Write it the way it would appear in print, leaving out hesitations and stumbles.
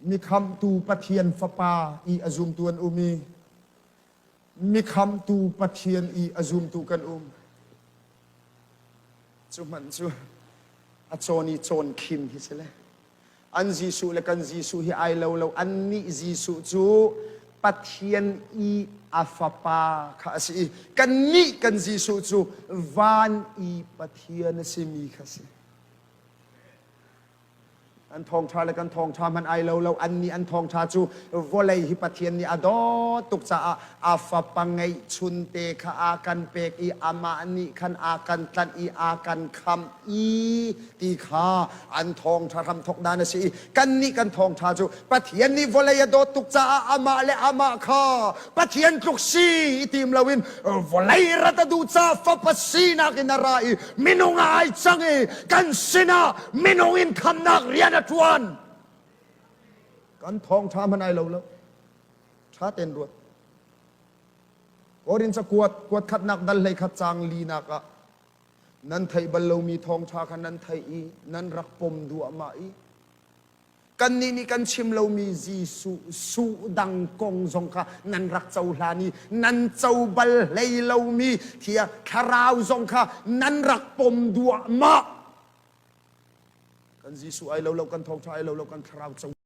Mikhamhtu Pathian Fapa i a zumtu an um i mikhamhtu Pathian i a zumtu kan um. Cu hmanh cu a cawn i cawn khim hi si le. An Jesuh le kan Jesuh hi ai lo lo. Annih Jesuh cu Pathian i a Fapa kha a si i kannih kan Jesuh cu van i Pathian a simi kha a si. An thawngṭha le kan thawngṭha hmanh ai lo lo. Annih an thawngṭha cu vawlei hi Pathian nih a dawt tuk caah a fapa ngeihchun te kha a kan pek i amah nih khan a kan tlanh i a kan khamh i ti kha an thawngṭha hramthawk dan a si i kannih kan thawngṭha cu Pathian nih vawlei a dawt tuk caah amah le amah kha Pathian tluk si i tim loin vawlei rat a duh caah fapa sinak in a ra i minung ah ai cang i kan sinah minung in khamnak rian a ṭuan. Kan thawngṭha hmanh ai lo lo. Ṭha tein ruat. Korin cakuat kuat khatnak dal hlei khat caang linak ah nan theih bal lomi thawngṭha kha nan theih i nan rak pom duahmah i kannih nih kan chim lomi Jesuh suh dang kong zong kha nan rak cohlan i nan co bal hlei lomi thia thlarau zong kha nan rak pom duahmah. Kan Jesuh ai lo lo, kan thawngṭha ai lo lo, kan thlarau co.